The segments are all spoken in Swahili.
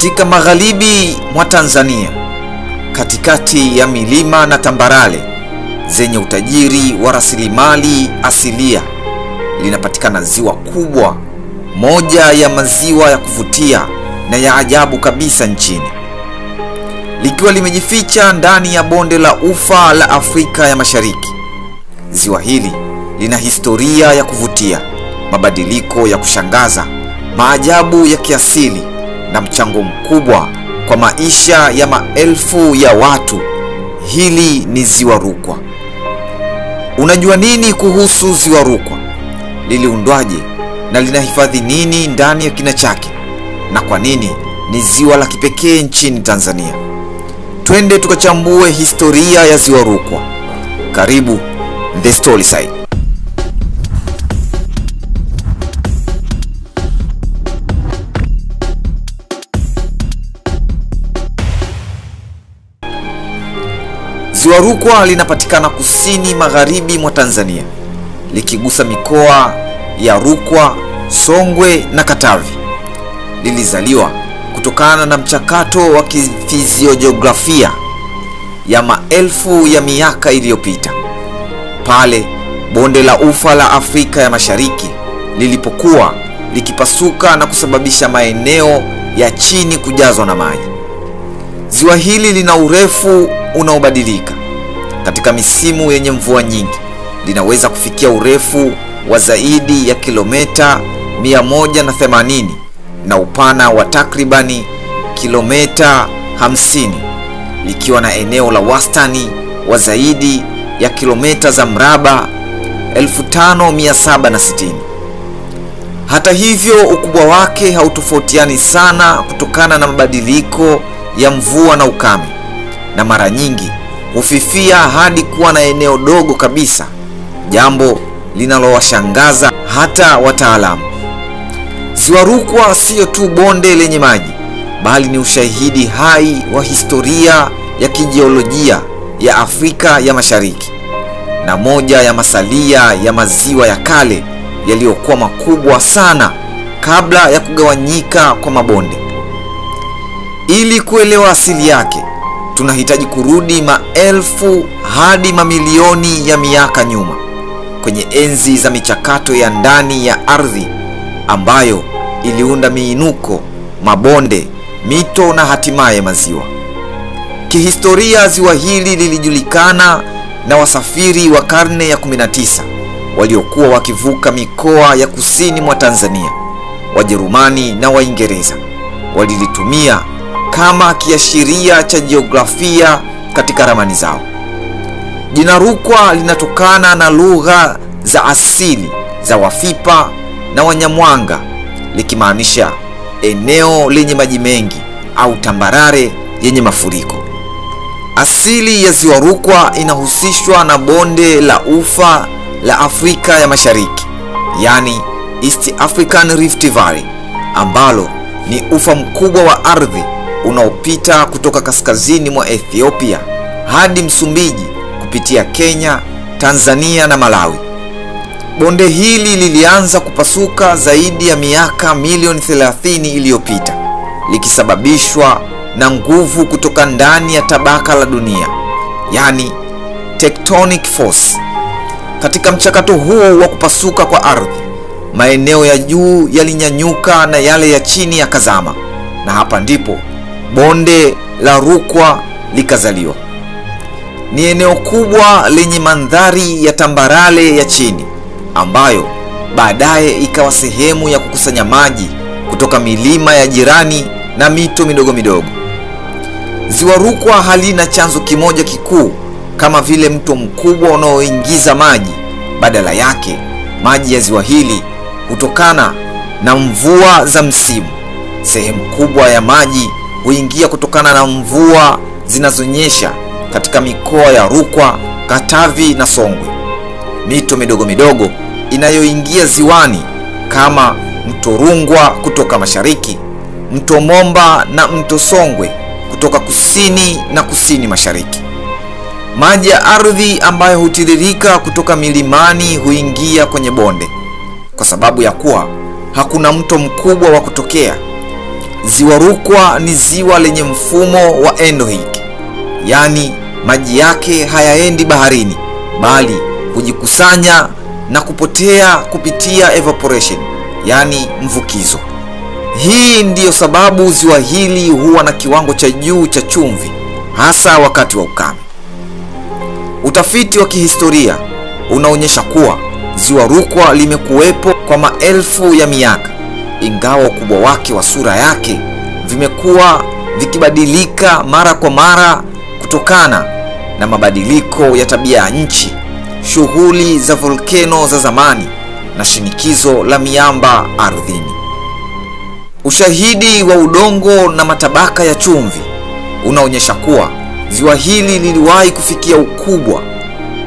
Katika magharibi mwa Tanzania, katikati ya milima na tambarale zenye utajiri wa rasilimali asilia, linapatikana ziwa kubwa, moja ya maziwa ya kuvutia na ya ajabu kabisa nchini, likiwa limejificha ndani ya bonde la ufa la Afrika ya Mashariki. Ziwa hili lina historia ya kuvutia, mabadiliko ya kushangaza, maajabu ya kiasili na mchango mkubwa kwa maisha ya maelfu ya watu. Hili ni Ziwa Rukwa. Unajua nini kuhusu Ziwa Rukwa? Liliundwaje na linahifadhi nini ndani ya kina chake? Na kwa nini ni ziwa la kipekee nchini Tanzania? Twende tukachambue historia ya Ziwa Rukwa. Karibu The Storyside. Ziwa Rukwa linapatikana kusini magharibi mwa Tanzania, likigusa mikoa ya Rukwa, Songwe na Katavi. Lilizaliwa kutokana na mchakato wa kifiziografia ya maelfu ya miaka iliyopita, pale bonde la ufa la Afrika ya Mashariki lilipokuwa likipasuka na kusababisha maeneo ya chini kujazwa na maji. Ziwa hili lina urefu unaobadilika. Katika misimu yenye mvua nyingi, linaweza kufikia urefu wa zaidi ya kilomita 180 na upana wa takribani kilomita 50, likiwa na eneo la wastani wa zaidi ya kilomita za mraba 5760. Hata hivyo, ukubwa wake hautofautiani sana kutokana na mabadiliko ya mvua na ukame, na mara nyingi hufifia hadi kuwa na eneo dogo kabisa, jambo linalowashangaza hata wataalamu. Ziwa Rukwa sio tu bonde lenye maji, bali ni ushahidi hai wa historia ya kijiolojia ya Afrika ya Mashariki, na moja ya masalia ya maziwa ya kale yaliyokuwa makubwa sana kabla ya kugawanyika kwa mabonde. Ili kuelewa asili yake, tunahitaji kurudi maelfu hadi mamilioni ya miaka nyuma, kwenye enzi za michakato ya ndani ya ardhi ambayo iliunda miinuko, mabonde, mito na hatimaye maziwa. Kihistoria, ziwa hili lilijulikana na wasafiri wa karne ya 19 waliokuwa wakivuka mikoa ya kusini mwa Tanzania. Wajerumani na Waingereza walilitumia kama kiashiria cha jiografia katika ramani zao. Jina Rukwa linatokana na lugha za asili za Wafipa na Wanyamwanga, likimaanisha eneo lenye maji mengi au tambarare yenye mafuriko. Asili ya Ziwa Rukwa inahusishwa na bonde la ufa la Afrika ya Mashariki, yani East African Rift Valley, ambalo ni ufa mkubwa wa ardhi unaopita kutoka kaskazini mwa Ethiopia hadi Msumbiji kupitia Kenya, Tanzania na Malawi. Bonde hili lilianza kupasuka zaidi ya miaka milioni 30 iliyopita, likisababishwa na nguvu kutoka ndani ya tabaka la dunia, yani tectonic force. Katika mchakato huu wa kupasuka kwa ardhi, maeneo ya juu yalinyanyuka na yale ya chini yakazama, na hapa ndipo bonde la Rukwa likazaliwa. Ni eneo kubwa lenye mandhari ya tambarale ya chini, ambayo baadaye ikawa sehemu ya kukusanya maji kutoka milima ya jirani na mito midogo midogo. Ziwa Rukwa halina chanzo kimoja kikuu kama vile mto mkubwa unaoingiza maji. Badala yake, maji ya ziwa hili hutokana na mvua za msimu. Sehemu kubwa ya maji huingia kutokana na mvua zinazonyesha katika mikoa ya Rukwa, Katavi na Songwe. Mito midogo midogo inayoingia ziwani kama Mto Rungwa kutoka mashariki, Mto Momba na Mto Songwe kutoka kusini na kusini mashariki. Maji ya ardhi ambayo hutiririka kutoka milimani huingia kwenye bonde. Kwa sababu ya kuwa hakuna mto mkubwa wa kutokea, Ziwa Rukwa ni ziwa lenye mfumo wa endoheic, yaani maji yake hayaendi baharini bali hujikusanya na kupotea kupitia evaporation, yaani mvukizo. Hii ndiyo sababu ziwa hili huwa na kiwango cha juu cha chumvi, hasa wakati wa ukame. Utafiti wa kihistoria unaonyesha kuwa Ziwa Rukwa limekuwepo kwa maelfu ya miaka, ingawa ukubwa wake wa sura yake vimekuwa vikibadilika mara kwa mara kutokana na mabadiliko ya tabia ya nchi, shughuli za volkeno za zamani na shinikizo la miamba ardhini. Ushahidi wa udongo na matabaka ya chumvi unaonyesha kuwa ziwa hili liliwahi kufikia ukubwa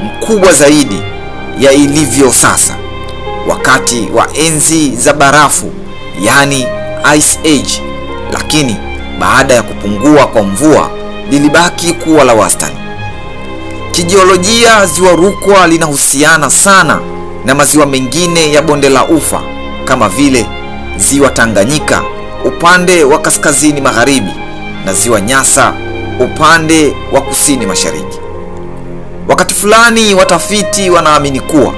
mkubwa zaidi ya ilivyo sasa wakati wa enzi za barafu, yani Ice Age, lakini baada ya kupungua kwa mvua lilibaki kuwa la wastani. Kijiolojia, Ziwa Rukwa linahusiana sana na maziwa mengine ya bonde la Ufa kama vile Ziwa Tanganyika upande wa kaskazini magharibi na Ziwa Nyasa upande wa kusini mashariki. Wakati fulani watafiti wanaamini kuwa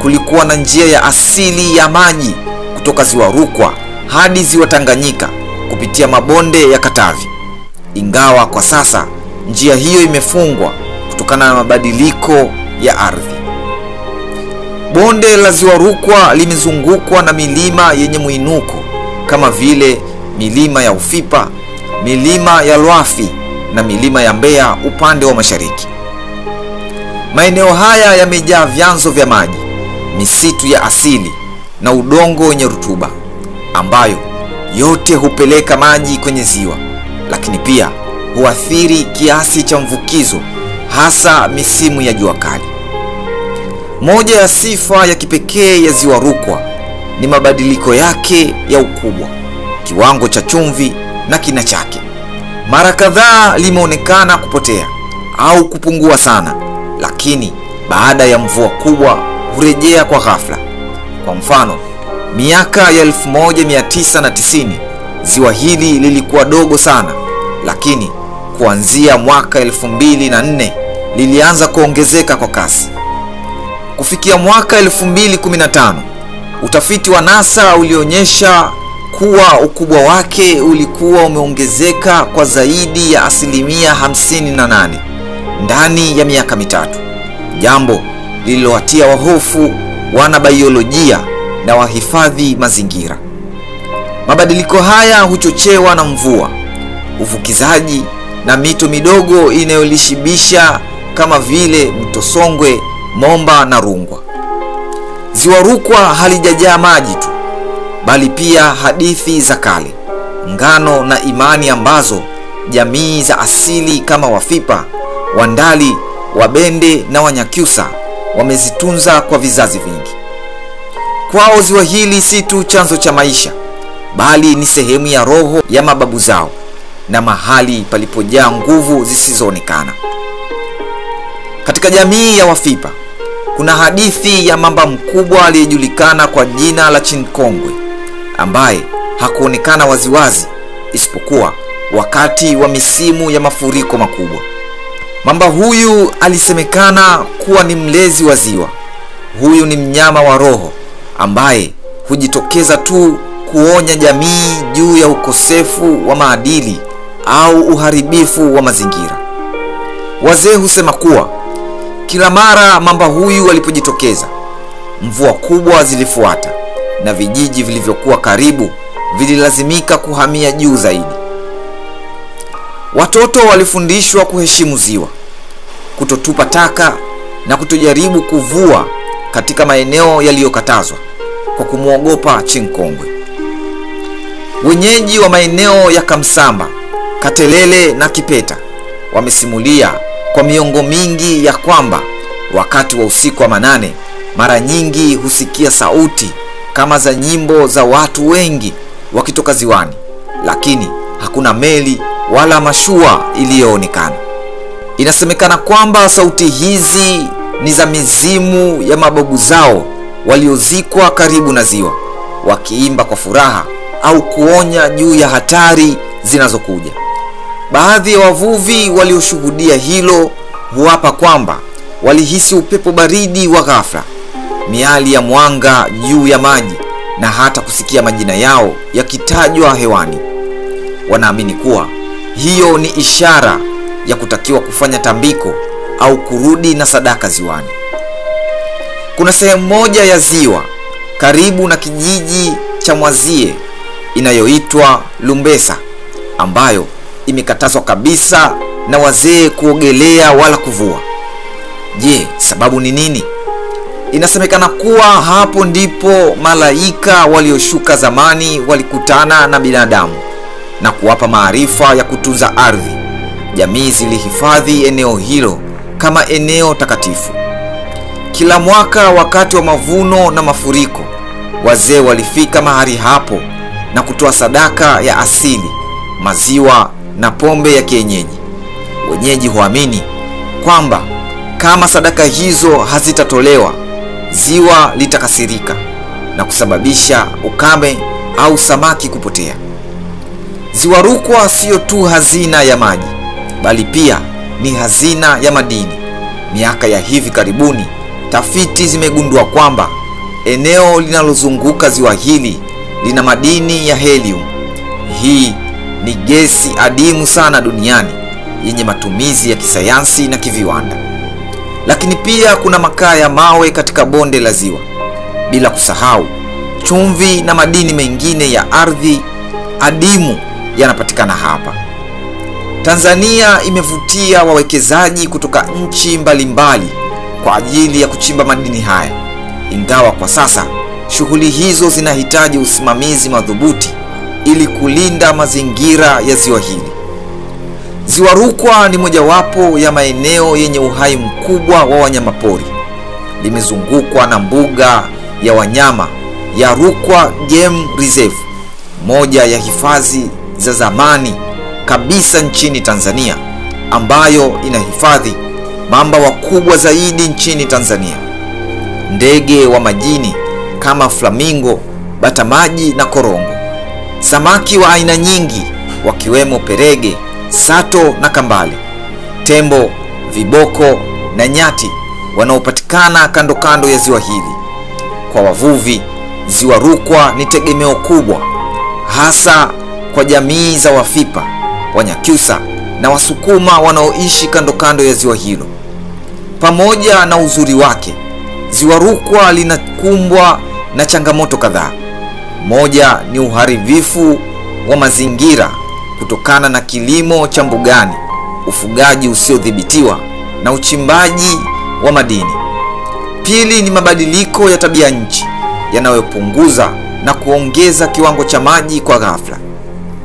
kulikuwa na njia ya asili ya maji kutoka Ziwa Rukwa hadi Ziwa Tanganyika kupitia mabonde ya Katavi, ingawa kwa sasa njia hiyo imefungwa kutokana na mabadiliko ya ardhi. Bonde la Ziwa Rukwa limezungukwa na milima yenye muinuko kama vile milima ya Ufipa, milima ya Lwafi na milima ya Mbeya upande wa mashariki. Maeneo haya yamejaa vyanzo vya maji, misitu ya asili na udongo wenye rutuba, ambayo yote hupeleka maji kwenye ziwa, lakini pia huathiri kiasi cha mvukizo, hasa misimu ya jua kali. Moja ya sifa ya kipekee ya Ziwa Rukwa ni mabadiliko yake ya ukubwa, kiwango cha chumvi na kina chake. Mara kadhaa limeonekana kupotea au kupungua sana, lakini baada ya mvua kubwa hurejea kwa ghafla. Kwa mfano, miaka ya 1990 ziwa hili lilikuwa dogo sana, lakini kuanzia mwaka 2004 lilianza kuongezeka kwa kasi. Kufikia mwaka 2015, utafiti wa NASA ulionyesha kuwa ukubwa wake ulikuwa umeongezeka kwa zaidi ya 58% ndani ya miaka mitatu, jambo lililowatia wahofu wanabaiolojia na wahifadhi mazingira. Mabadiliko haya huchochewa na mvua, uvukizaji na mito midogo inayolishibisha kama vile Mto Songwe, Momba na Rungwa. Ziwa Rukwa halijajaa maji tu, bali pia hadithi za kale, ngano na imani ambazo jamii za asili kama Wafipa, Wandali, Wabende na Wanyakyusa wamezitunza kwa vizazi vingi. Kwao ziwa hili si tu chanzo cha maisha, bali ni sehemu ya roho ya mababu zao na mahali palipojaa nguvu zisizoonekana. Katika jamii ya Wafipa kuna hadithi ya mamba mkubwa aliyejulikana kwa jina la Chinkongwe, ambaye hakuonekana waziwazi isipokuwa wakati wa misimu ya mafuriko makubwa. Mamba huyu alisemekana kuwa ni mlezi wa ziwa. Huyu ni mnyama wa roho ambaye hujitokeza tu kuonya jamii juu ya ukosefu wa maadili au uharibifu wa mazingira. Wazee husema kuwa kila mara mamba huyu alipojitokeza, mvua kubwa zilifuata na vijiji vilivyokuwa karibu vililazimika kuhamia juu zaidi. Watoto walifundishwa kuheshimu ziwa, kutotupa taka na kutojaribu kuvua katika maeneo yaliyokatazwa kwa kumwogopa Chinkongwe. Wenyeji wa maeneo ya Kamsamba, Katelele na Kipeta wamesimulia kwa miongo mingi ya kwamba wakati wa usiku wa manane mara nyingi husikia sauti kama za nyimbo za watu wengi wakitoka ziwani, lakini hakuna meli wala mashua iliyoonekana. Inasemekana kwamba sauti hizi ni za mizimu ya mababu zao waliozikwa karibu na ziwa, wakiimba kwa furaha au kuonya juu ya hatari zinazokuja. Baadhi ya wavuvi walioshuhudia hilo huapa kwamba walihisi upepo baridi wa ghafla, miali ya mwanga juu ya maji na hata kusikia majina yao yakitajwa hewani. Wanaamini kuwa hiyo ni ishara ya kutakiwa kufanya tambiko au kurudi na sadaka ziwani. Kuna sehemu moja ya ziwa karibu na kijiji cha Mwazie inayoitwa Lumbesa, ambayo imekatazwa kabisa na wazee kuogelea wala kuvua. Je, sababu ni nini? Inasemekana kuwa hapo ndipo malaika walioshuka zamani walikutana na binadamu na kuwapa maarifa ya kutunza ardhi. Jamii zilihifadhi eneo hilo kama eneo takatifu. Kila mwaka wakati wa mavuno na mafuriko, wazee walifika mahali hapo na kutoa sadaka ya asili, maziwa na pombe ya kienyeji. Wenyeji huamini kwamba kama sadaka hizo hazitatolewa, ziwa litakasirika na kusababisha ukame au samaki kupotea. Ziwa Rukwa sio tu hazina ya maji, bali pia ni hazina ya madini. Miaka ya hivi karibuni, tafiti zimegundua kwamba eneo linalozunguka ziwa hili lina madini ya helium. Hii ni gesi adimu sana duniani yenye matumizi ya kisayansi na kiviwanda. Lakini pia kuna makaa ya mawe katika bonde la ziwa, bila kusahau chumvi na madini mengine ya ardhi adimu yanapatikana hapa. Tanzania imevutia wawekezaji kutoka nchi mbalimbali kwa ajili ya kuchimba madini haya, ingawa kwa sasa shughuli hizo zinahitaji usimamizi madhubuti ili kulinda mazingira ya ziwa hili. Ziwa Rukwa ni mojawapo ya maeneo yenye uhai mkubwa wa wanyamapori. Limezungukwa na mbuga ya wanyama ya Rukwa Game Reserve, moja ya hifadhi za zamani kabisa nchini Tanzania, ambayo inahifadhi mamba wakubwa zaidi nchini Tanzania, ndege wa majini kama flamingo, batamaji na korongo, samaki wa aina nyingi wakiwemo perege, sato na kambale, tembo, viboko na nyati wanaopatikana kando kando ya ziwa hili. Kwa wavuvi, Ziwa Rukwa ni tegemeo kubwa, hasa kwa jamii za Wafipa, Wanyakyusa na Wasukuma wanaoishi kando kando ya ziwa hilo. Pamoja na uzuri wake, Ziwa Rukwa linakumbwa na changamoto kadhaa. Moja ni uharibifu wa mazingira kutokana na kilimo cha mbugani, ufugaji usiodhibitiwa na uchimbaji wa madini. Pili ni mabadiliko ya tabia nchi yanayopunguza na kuongeza kiwango cha maji kwa ghafla.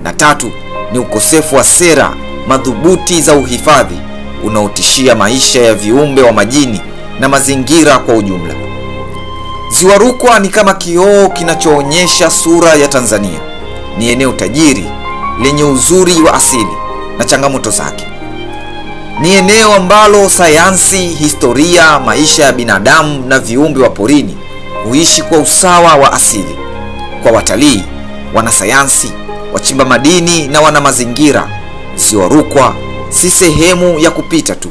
Na tatu ni ukosefu wa sera madhubuti za uhifadhi unaotishia maisha ya viumbe wa majini na mazingira kwa ujumla. Ziwa Rukwa ni kama kioo kinachoonyesha sura ya Tanzania. Ni eneo tajiri lenye uzuri wa asili na changamoto zake. Ni eneo ambalo sayansi, historia, maisha ya binadamu na viumbe wa porini huishi kwa usawa wa asili. Kwa watalii, wanasayansi, wachimba madini na wana mazingira, Ziwa Rukwa si sehemu ya kupita tu,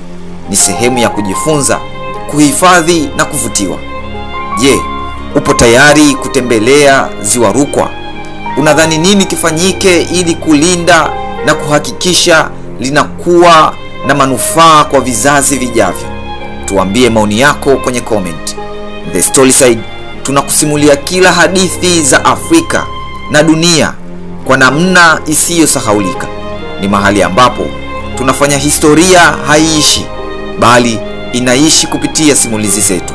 ni sehemu ya kujifunza, kuhifadhi na kuvutiwa. Je, upo tayari kutembelea Ziwa Rukwa? Unadhani nini kifanyike ili kulinda na kuhakikisha linakuwa na manufaa kwa vizazi vijavyo? Tuambie maoni yako kwenye comment. The Storyside tunakusimulia kila hadithi za Afrika na dunia kwa namna isiyosahaulika. Ni mahali ambapo tunafanya historia haiishi, bali inaishi kupitia simulizi zetu.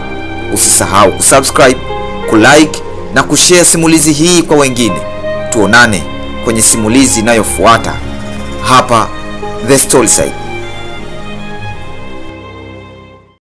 Usisahau kusubscribe, kulike na kushare simulizi hii kwa wengine. Tuonane kwenye simulizi inayofuata hapa The Storyside.